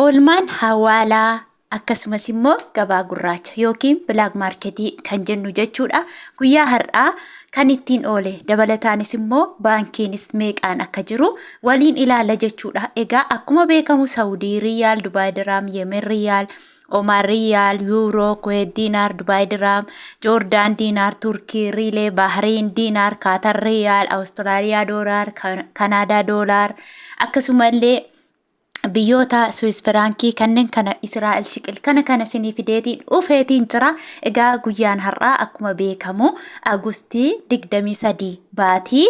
Oolmaan hawaalaa akkasumas immoo gabaa gurraacha yookiin black marketii kan jennu jechuudha. Guyyaa har'aa kan ittiin oole, dabalataanis immoo baankiinis meeqaan akka jiru waliin ilaalla jechuudha. Egaa akkuma beekamu Saawudii Riyaal, Dubaay Diraam, Yemen Riyaal, Omaan Riyaal, Yuuroo, Kuweet Diinaar, Dubaay Diraam, Joordaan Diinaar, Turkii Riilee, Bahriin Diinaar, Kaatar Riyaal, Awustiraaliyaa Doolaar, Kanaadaa Doolaar, akkasumallee biyyoota Swiss Firaankii kanneen kana, Israa'el Shiqil kana isinii fideetiin dhufeetiin jira. Egaa guyyaan har'aa akkuma beekamu Agustii 23, baatii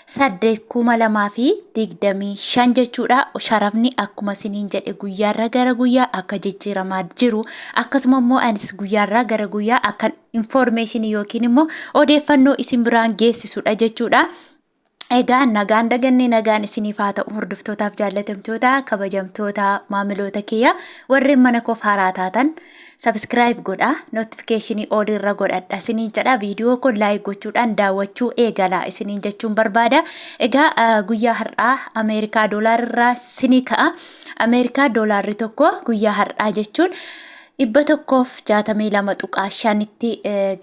8, 2025 jechuudha. Sharafni akkuma isiniin jedhe guyyaarraa gara guyyaa akka jijjiiramaa jiru, akkasuma immoo anis guyyaarraa gara guyyaa akkan informationii yookiin immoo odeeffannoo isin biraan geessisudha jechuudha. Egaa nagaan dagannee nagaan isiniif haa ta'u, hordoftootaaf jaallatamtoota, kabajamtoota maamiloota kiyya. Warreen mana koof haaraa taatan subscribe godha, notificationii all irra godhadha isiniin jedha. Viidiyoo kun like gochuudhaan daawwachuu eegala isiniin jechuun barbaada. Egaa guyyaa har'aa Ameerikaa doolaarraa isinii ka'a. Ameerikaa doolaarri tokko guyyaa har'aa jechuun 162.5tti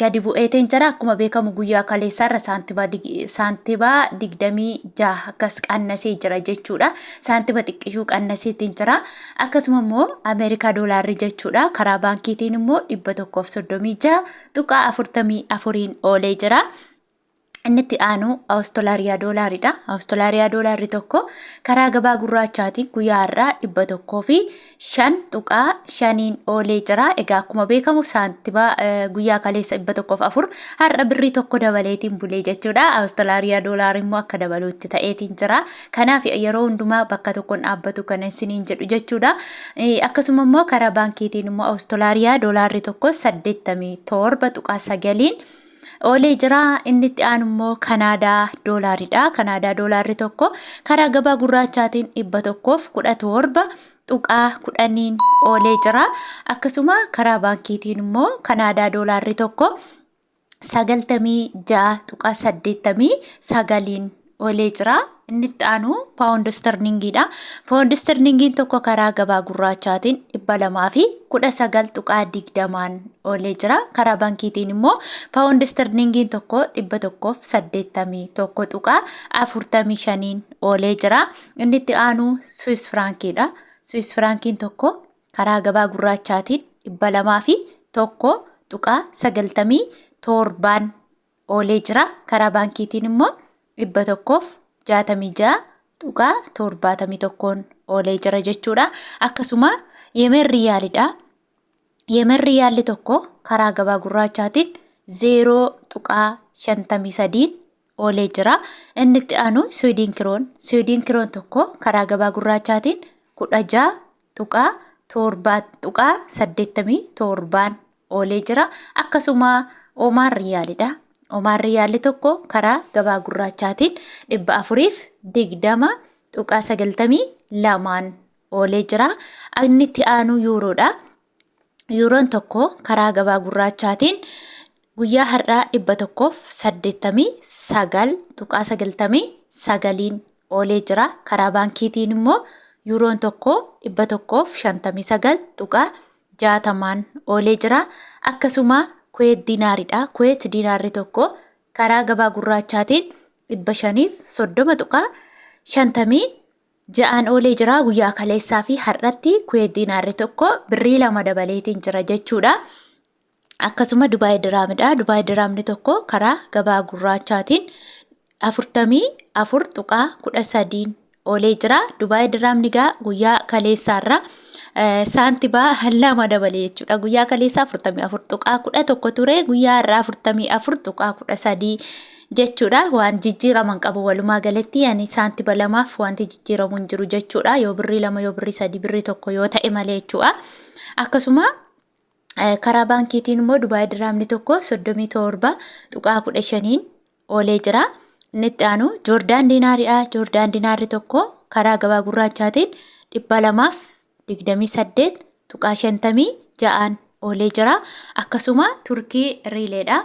gadi bu'eetiin jira. Akkuma beekamu guyyaa kaleessaarra saantima 26 akkas qannasee jira jechuudha. Saantima xiqqishuu qannaseetiin jira. Akkasuma immoo Ameerikaa doolaarri jechuudha. Karaa baankiitiin immoo 136.44n oolee jira. Inni itti aanu Awustiraaliyaa doolaaridha. Awustiraaliyaa doolaarri tokko karaa gabaa gurraachaatiin guyyaa har'aa 105.5n oolee jira. Egaa akkuma beekamu saantima guyyaa kaleessa 104, har'a birrii 1 dabaleetiin bulee jechuudha. Awustiraaliyaa doolaarri immoo akka dabaluutti ta'eetiin jira. Kanaaf yeroo hundumaa bakka tokkoon dhaabbatu kan isiniin jedhu jechuudha. Akkasuma immoo karaa baankiitiin immoo Awustiraaliyaa doolaarri tokko 87.9n oolee jira. Inni itti aanu immoo Kanaadaa doolaaridha. Kanaadaa doolaarri tokko karaa gabaa gurraachaatiin 117.10n oolee jira. Akkasuma karaa baankiitiin immoo Kanaadaa doolaarri tokko 96.89n oolee jira. Inni itti aanu paawund sterlingiidha. Paawund sterlingiin tokko karaa gabaa gurraachaatiin 219.20n oolee jira. Karaa baankiitiin immoo paawund sterlingiin tokko 181.45n oolee jira. Inni itti aanu Swiss firaankiidha. Swiss firaankiin tokko karaa gabaa gurraachaatiin 201.97n oolee jira. Karaa baankiitiin immoo 166.71n oolee jira jechuudha. Akkasuma Yemen riyaalidha. Yemen riyaalli tokko karaa gabaa gurraachaatiin 0.53n oolee jira. Inni itti aanu Swiidin kiroon. Swiidin kiroon tokko karaa gabaa gurraachaatiin 16.7.87n oolee jira. Akkasuma Omaan riyaalidha. Omaan riyaalli tokko karaa gabaa gurraachaatiin 420.92n oolee jira. Inni itti aanu yuuroodha. Yuuroon tokko karaa gabaa gurraachaatiin guyyaa har'aa 189.99n oolee jira. Karaa baankiitiin immoo yuuroon tokko 159.60n oolee jira. Akkasuma Kuweet diinaaridha. Kuweet diinaarri tokko karaa gabaa gurraachaatiin 530.56n oolee jira. Guyyaa kaleessaa fi har'atti Kuweet diinaarri tokko birrii 2 dabaleetiin jira jechuudha. Akkasuma Dubaay diraamidha. Dubaay diraamni tokko karaa gabaa gurraachaatiin 44.13n oolee jira. Dubaay diraamni gaa guyyaa kaleessaarra saantima 2 dabalee jechuudha. Guyyaa kaleessaa 44.11 ture. Guyyaa har'aa 44.13 jechuudha. Waan jijjiiraman qabu walumaa galatti, yani saantima 2f wanti jijjiiramu hin jiru jechuudha. Yoo birrii 2, yoo birrii 3, birrii 1 yoo ta'e malee jechuudha. Akkasuma karaa baankiitiin immoo Dubaay diraamni tokko 37.15n oolee jira. Inni itti aanu Joordaan diinaariidha. Joordaan diinaarri tokko karaa gabaa gurraachaatiin 228.56n oolee jira. Akkasuma Turkii riileedha.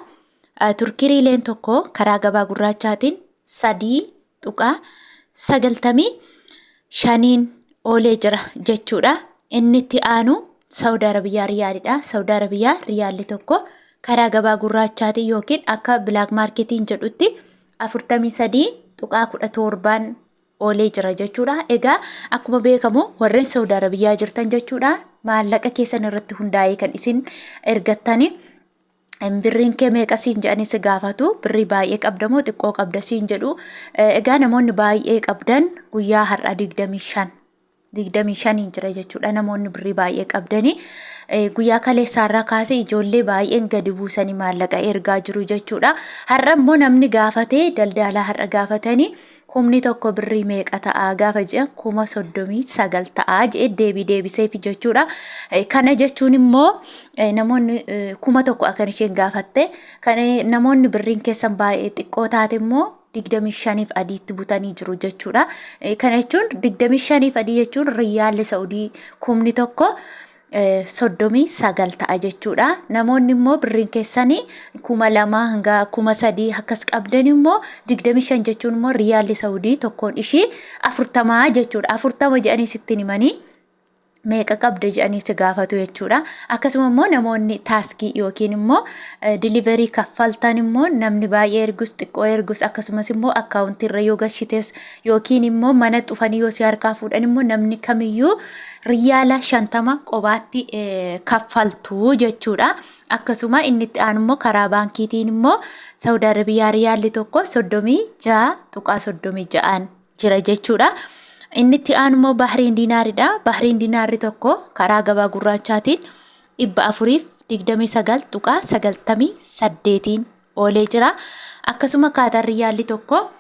Turkii riileen tokko karaa gabaa gurraachaatiin 3.95n oolee jira jechuudha. Inni itti aanu Saawud Arabiyaa riyaalidha. Saawud Arabiyaa riyaalli tokko karaa gabaa gurraachaatiin yookiin akka black marketiin jedhutti 43.17n oolee jira jechuudha. Egaa akkuma beekamu warreen Saawud Arabiyaa jirtan jechuudha, maallaqa keessan irratti hundaa'ee kan isin ergattani. Birriin kee meeqa siin jedhanii si gaafatu. Birrii baay'ee qabda moo xiqqoo qabda siin jedhu. Egaa namoonni baay'ee qabdan guyyaa har'a 25 25n jira jechuudha, namoonni birrii baay'ee qabdanii. Guyyaa kaleessaarraa kaasee ijoollee baay'een gadi buusanii maallaqa ergaa jiru jechuudha. Har'a immoo namni gaafatee daldaalaa har'a gaafatanii kumni tokko birrii meeqa ta'a gaafa jedhan, 39,000 ta'a jedhee deebii deebiseef jechuudha. Kana jechuun immoo namoonni 1000 akkan isheen gaafatte kan namoonni birriin keessan baay'ee xiqqoo taate immoo 25f adiitti butanii jiru jechuudha. Kana jechuun 25f adii jechuun riyyaalli Saudii 10,000 39 ta'a jechuudha. Namoonni immoo birriin keessanii 2000 hanga 3000 akkas qabdan immoo 25 jechuun immoo riyyaalli Saudii tokkoon ishii 40 jechuudha. 40 jedhanii sitti himanii meeqa qabda jedhanii si gaafatu jechuudha. Akkasuma immoo namoonni taaskii yookiin immoo delivery kaffaltan immoo namni baay'ee ergus, xiqqoo ergus, akkasumas immoo akkaawuntii irra yoo gashites yookiin immoo mana dhufanii yoo si harkaa fuudhan immoo namni kamiyyuu riyaala 50 qobaatti kaffaltu jechuudha. Akkasuma inni itti aanu immoo karaa baankiitiin immoo Saawud Arabiyaa riyaalli tokko 36.36n jira jechuudha. Inni itti aanu immoo Bahriin diinaaridha. Bahriin diinaarri tokko karaa gabaa gurraachaatiin 429.98n oolee jira. Akkasuma Kaatar riyaalli tokko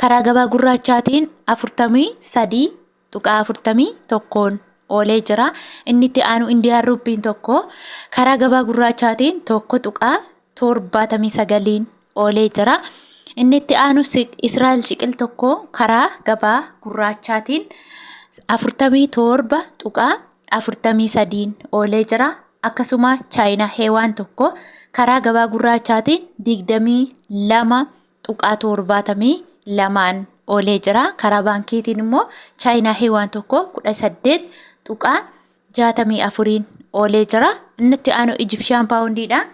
karaa gabaa gurraachaatiin 43.41n oolee jira. Inni itti aanu Indiyaan ruuppiin tokko karaa gabaa gurraachaatiin 1.79n oolee jira. Inni itti aanu Israa'el shiqil tokko karaa gabaa gurraachaatiin 47.43n oolee jira. Akkasuma Chaayinaa heewaan tokko karaa gabaa gurraachaatiin 22.72n oolee jira. Karaa baankiitiin immoo Chaayinaa heewaan tokko 18.64n oolee jira. Inni itti aanu Ijipshiyaan paawundiidha.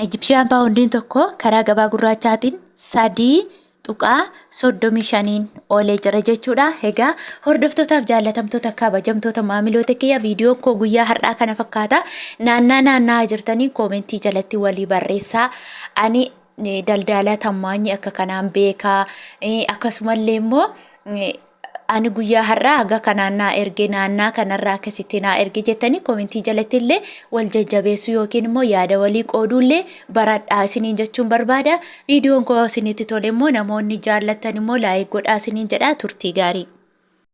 Ijipshiyaan paawundiin tokko karaa gabaa gurraachaatiin 3.35n oolee jira jechuudha. Egaa hordoftootaaf jaallatamtoota, kabajamtoota maamiloota kiyya, viidiyoon koo guyyaa har'aa kana fakkaata. Naannaa naannaa jirtanii koomentii jalatti walii barreessaa. Ani daldala tammaanyi akka kanaan beekaa, akkasumallee immoo ani guyyaa har'aa haga kanaan naa erge, naannaa kanarraa akkasitti naa erge jettanii koomentii jalatti illee wal jajjabeessuu yookiin immoo yaada walii qooduu illee baradhaa isiniin jechuun barbaada. Viidiyoon koo isinitti tole immoo namoonni jaallattan immoo like godhaa isiniin jedha. Turtii gaarii.